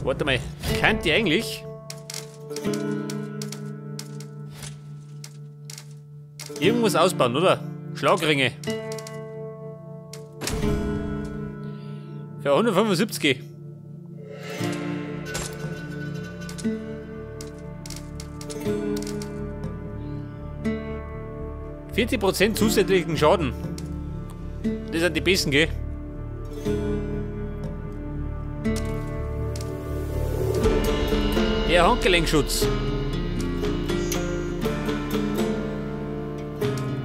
Warte mal, könnt ihr eigentlich irgendwas ausbauen, oder? Schlagringe. Für 175. %40 zusätzlichen Schaden. Das sind die besten, gell? Der Handgelenkschutz.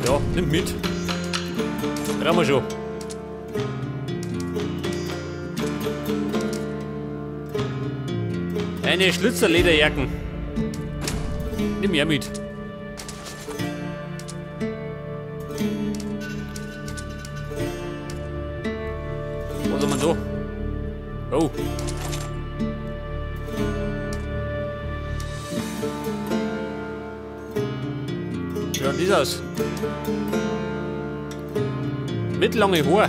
Ja, nimmt mit. Brauchen wir schon. Eine Schlitzerlederjacken. Nimm ja mit. Was haben wir da? Oh. Wie schaut das aus? Mittellange Haar.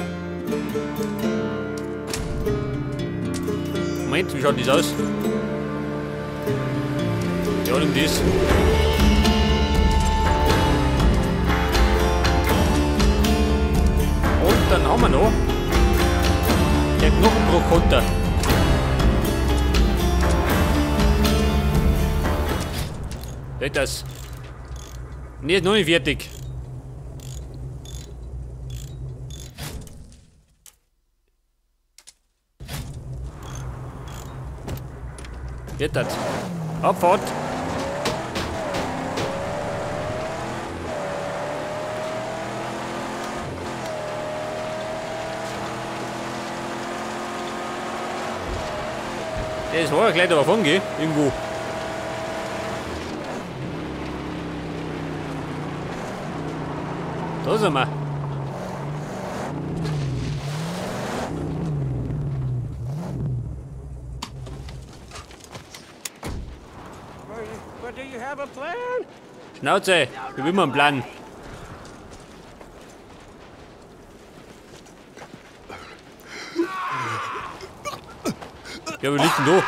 Moment, wie schaut das aus? Ja, nimm das. Und dann haben wir noch der Knochenbruchkonter. Das. Ne, ist noch nicht fertig. Wird das. Abfahrt. Der ist vorher gleich davon, gell? Irgendwo. Da sind wir. Schnauze, ich will immer einen Plan. Ja, wie liegt denn da?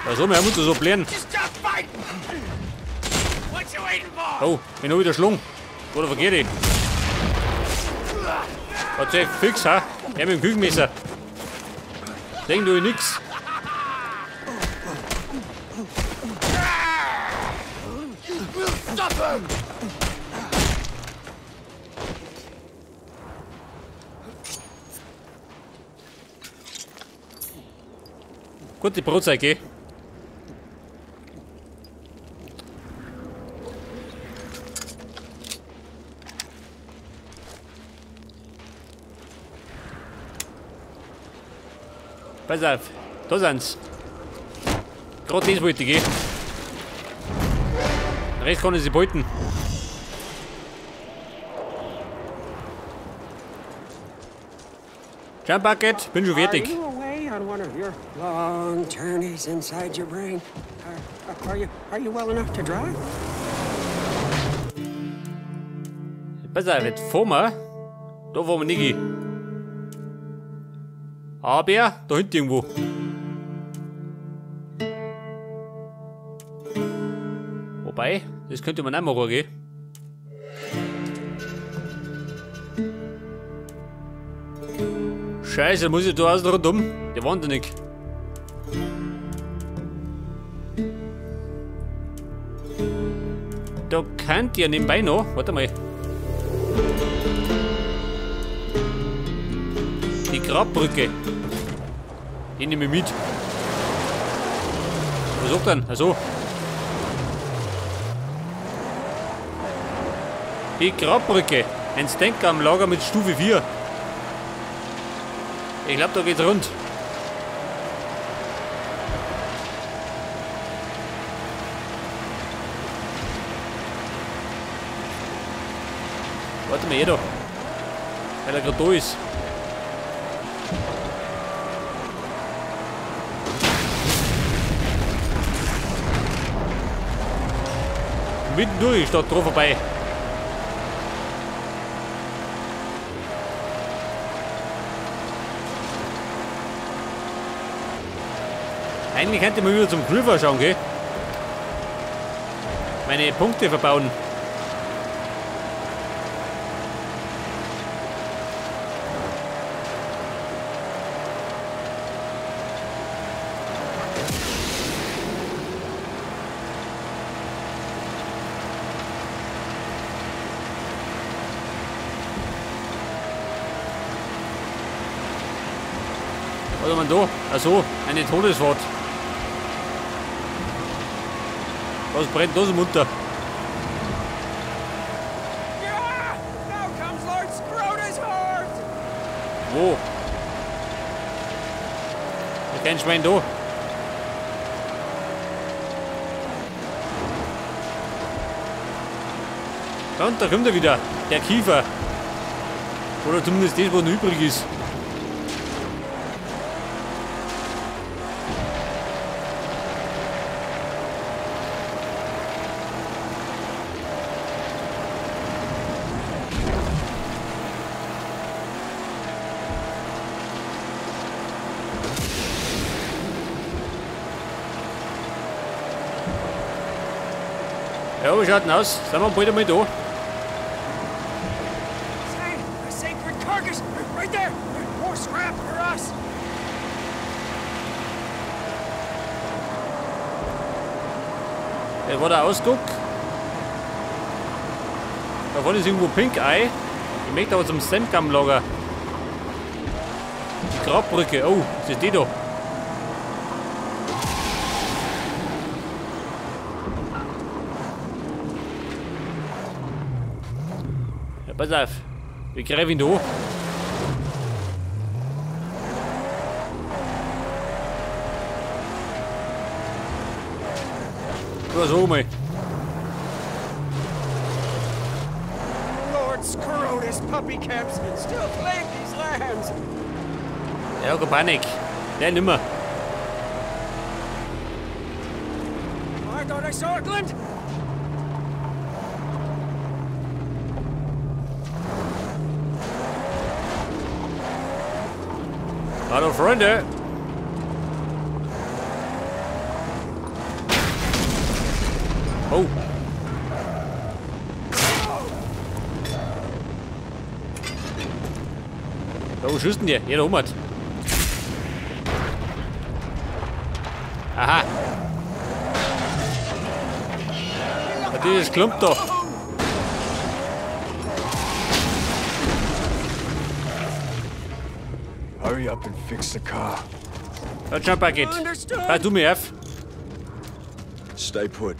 Also, wir haben uns so blären. Oh, ich hab wieder Schlung. Oder verkehrt ich? Hat sich fix, ha? Er mit dem Küchenmesser. Denk du nix. Gute Brotzeit, gell? Pass auf, da sind's. Gerade das wollte ich, gell? Den Rest kann ich sie beuten. Jump Bucket, bin schon fertig. On one of your long journeys inside your brain. Are you well enough to drive? Pass auf, jetzt fahren wir. Da fahren wir nicht hin. Aber da hinten irgendwo. Wobei, das könnte man auch machen, gell? Scheiße, muss ich da außen rundum? Der wahnsinnig. Da könnt ihr nebenbei noch. Warte mal. Die Grabbrücke. Die nehme ich mit. Was sagt denn? Also. Die Grabbrücke. Ein Stanker am Lager mit Stufe 4. Ich glaube, da geht's rund. Warte mal, hier da. Weil er gerade da ist. Mitten durch, statt drauf vorbei. Eigentlich könnte man wieder zum Griefer schauen, gell? Meine Punkte verbauen. Was haben wir da? Achso, eine Todesfahrt. Was brennt da so munter? Ja, now comes Lord Scrotus Heart. Wo? Da kein Schwein da. Und da kommt er wieder, der Kiefer. Oder zumindest das, was noch übrig ist. Ja, wie schaut denn aus? Sind wir bald einmal da? Sacred carcass! Right there! More scrap for us! Das war der Ausguck. Da vorne ist irgendwo Pink Eye. Ich möchte aber zum Sandgum-Lager. Die Grabbrücke. Oh, was ist die da? Ja, pass auf. Wir greifen ihn da an. So mal. Lord Scrotus puppy camps still plague these lands. Ja, keine Panik. Nein, nimmer. I thought I saw a glint. Hallo Freunde. Oh. Da, wo schießt denn der? Ja, da oben hat. Aha. Ja, dieses Klump da. Hurry up and fix the car. Hat schon ein Paket. Fahr du mir auf. Stay put.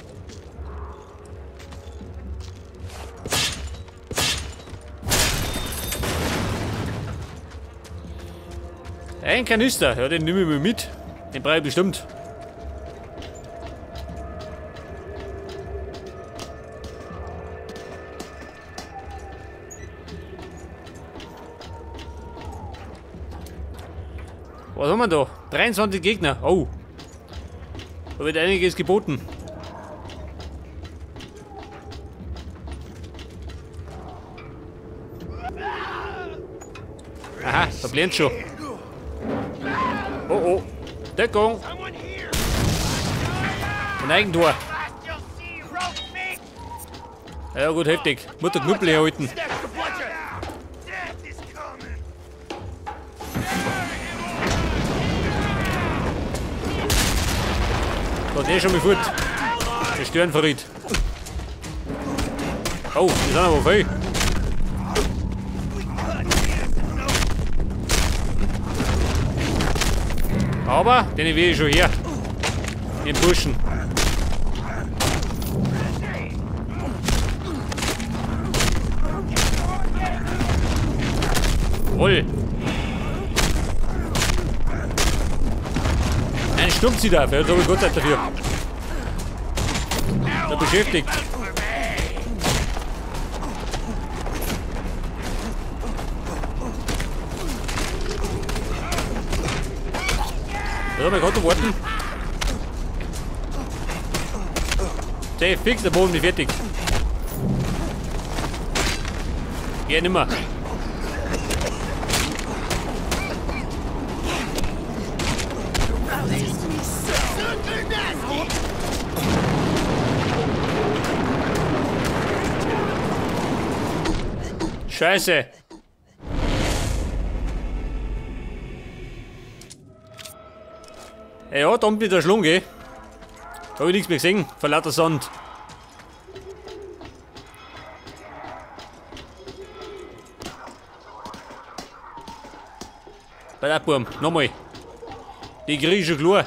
Ein Kanister, ja, den nehme ich mir mit. Den brauche ich bestimmt. Was haben wir da? 23 Gegner. Oh. Da wird einiges geboten. Aha, da brennt schon. Oh oh. Deckung. Ein Eigentor. Ja gut, heftig. Mutter Knuppel herhalten. Da, der ist schon mal fort. Der Störenfried. Oh, die sind aber viel. Aber den will ich schon her. Den Burschen. Roll. Ein Sturm zieht auf. Ja, so viel Gott sei Dank dafür. Da beschäftigt. Ja, mein Gott, warten. Safe, fix, der Boden ist fertig. Geh nimmer. Scheiße. Ja, da unten mit der Schlunge. Da hab ich nichts mehr gesehen, vor lauter Sand. Bei der Burm, nochmal. Die krieg ich schon klar.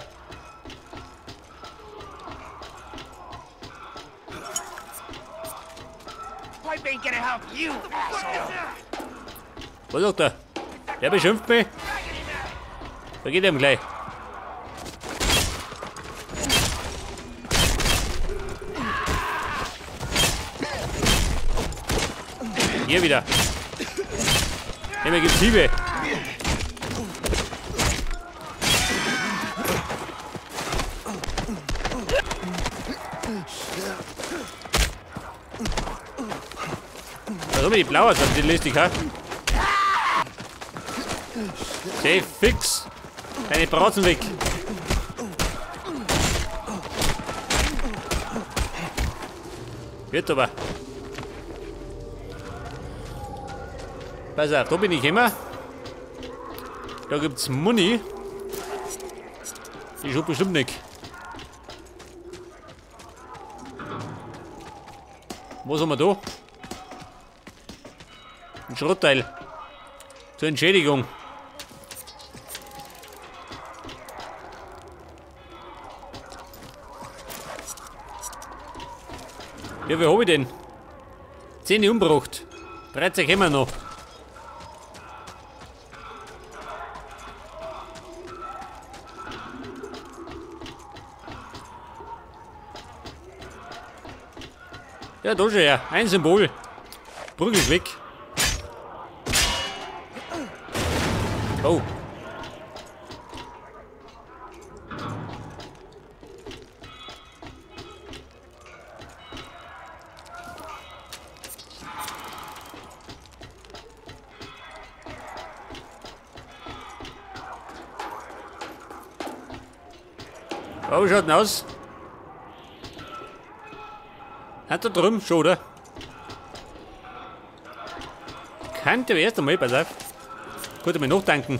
Was sagt der? Der beschimpft mich. Da geht er ihm gleich. Hier wieder. Hier gibt's Hiebe. Also die blauen sind die lustig, ha? Safe, fix. Deine Bratzen weg. Wird aber. Pass auf, da bin ich immer. Da gibt's Muni. Die schaut bestimmt nicht. Was haben wir da? Ein Schrottteil. Zur Entschädigung. Ja, wie hab ich denn? 10 umgebracht. 13 haben wir noch. Ja, da schon her. Ein Symbol. Brügel ist weg. Oh. Oh, wie schaut denn aus? Hat da drüben schon, oder? Könnte aber erst einmal, pass auf. Gut, einmal nachdenken.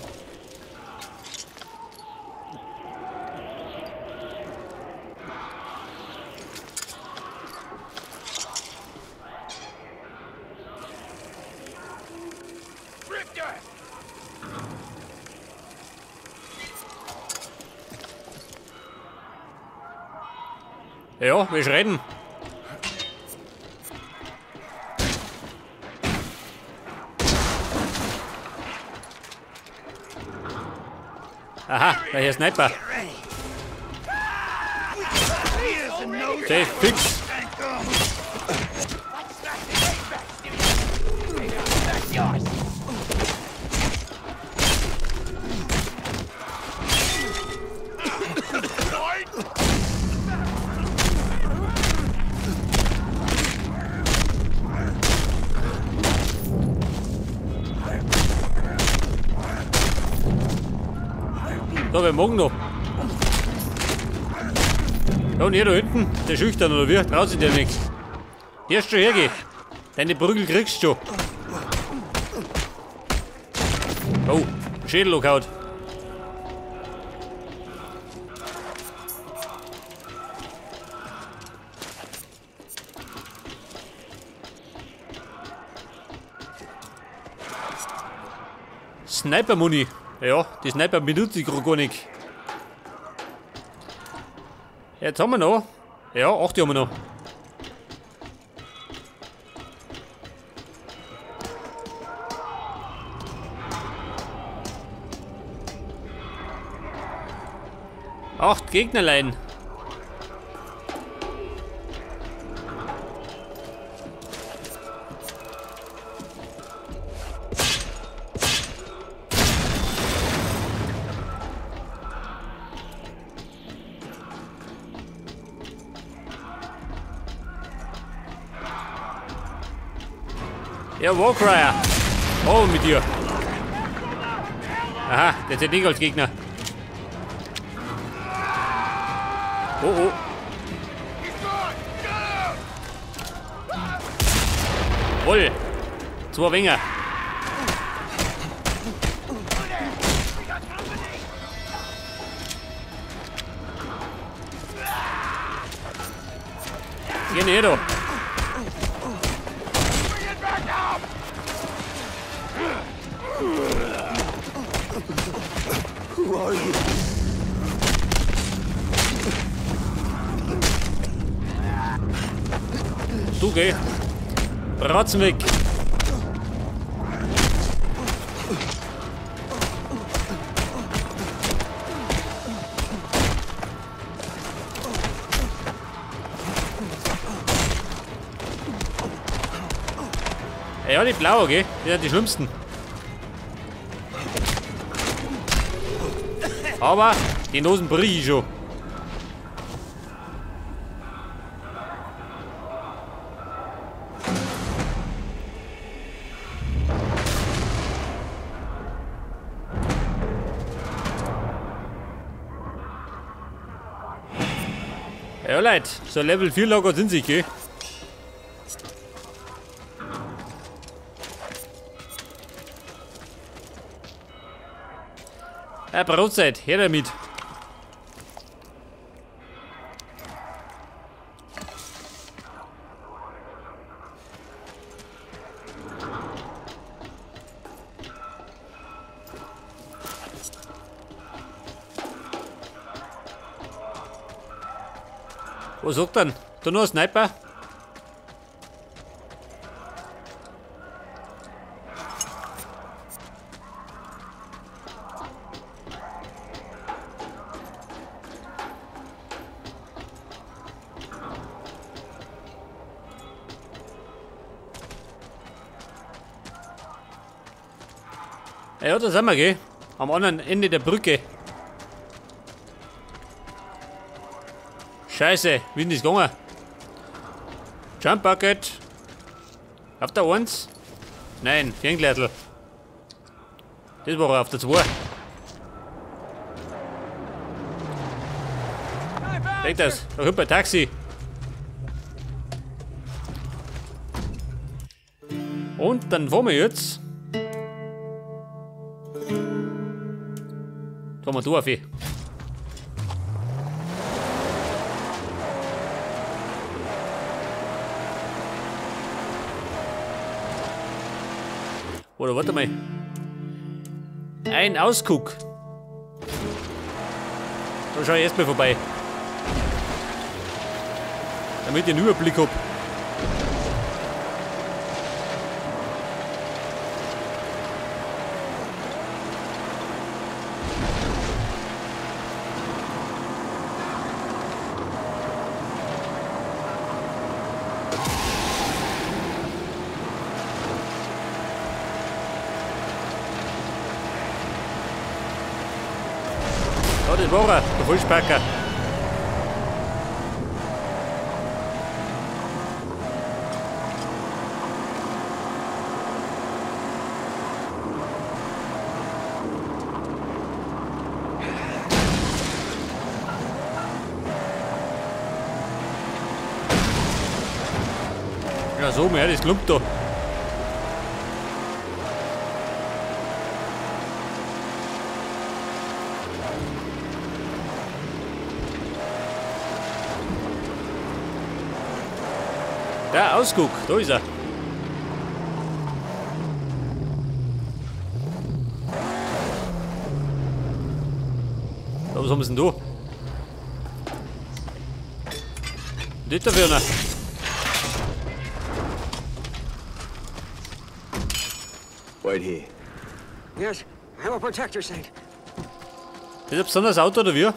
Ja, wir schreiten. Aha, da hier Sniper. Safe, fix. So, wir morgen noch. Ja, und hier da hinten, der schüchtern oder wie? Traut sich der nichts. Erst schon hergeh. Deine Prügel kriegst du schon. Oh, Schädel angehauen. Sniper-Muni. Ja, die Sniper benutze ich gar nicht. Jetzt haben wir noch. Ja, 8 haben wir noch. Acht Gegnerlein. Ja, Warcrier. Oh, mit dir. Aha, der zählt nicht als Gegner. Oh, oh. Voll. Zwei Wenger. Geh her da. Who are you? Du geh. Bratzen weg. Ja, die blaue, gell? Die sind die schlimmsten. Aber die Nosen brich ich schon. Ja, Leute, so Level 4 Lager sind sie, gell? Ja, Brotzeit, her damit. Was sagt denn? Da noch ein Sniper? Ja, da sind wir, gell? Am anderen Ende der Brücke. Scheiße, wie ist denn das gegangen? Jump Bucket. Auf der 1? Nein, Ferngleitl. Das war auf der 2. Denk das, da kommt ein Taxi. Und dann fahren wir jetzt. Fahren wir da auf. Oder warte mal. Ein Ausguck. Da schau ich erstmal vorbei. Damit ich einen Überblick hab. Ja, das war er, der Vollspacker. Ja, so, mehr, das klumpt da. Der Ausguck, da ist er. Da, was haben wir denn da? Das da für einer. Wait here. Yes, I will protect her, Saint. Das ist ein besonderes Auto, oder wie?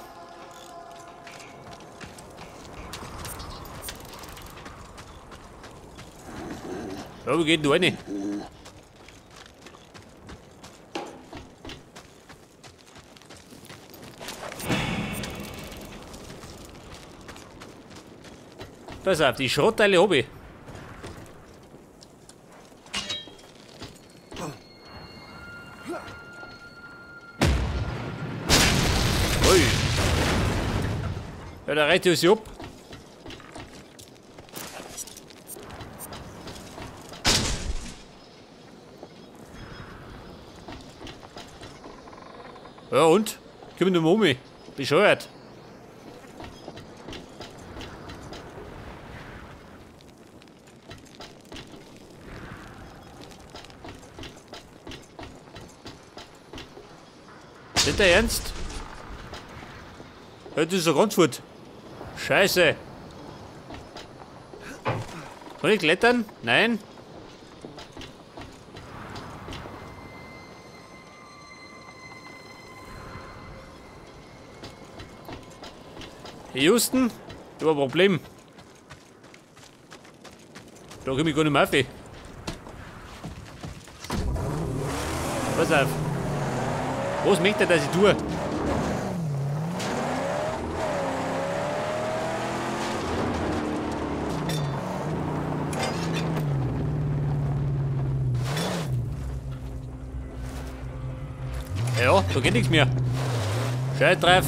Ja, wie geht denn da rein? Pass auf, die Schrottteile hab ich. Ui. Ja, da reicht es sich ab. Ja und? Komm nur um mich. Bescheuert. Nicht der Ernst? Das ist so ganz gut. Scheiße. Kann ich klettern? Nein. Hey Houston, ich hab ein Problem. Da komm ich gar nicht mehr auf. Pass auf. Was möchte er, dass ich tue? Ja, da geht nichts mehr. Scheiß drauf.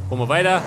Kommen wir weiter.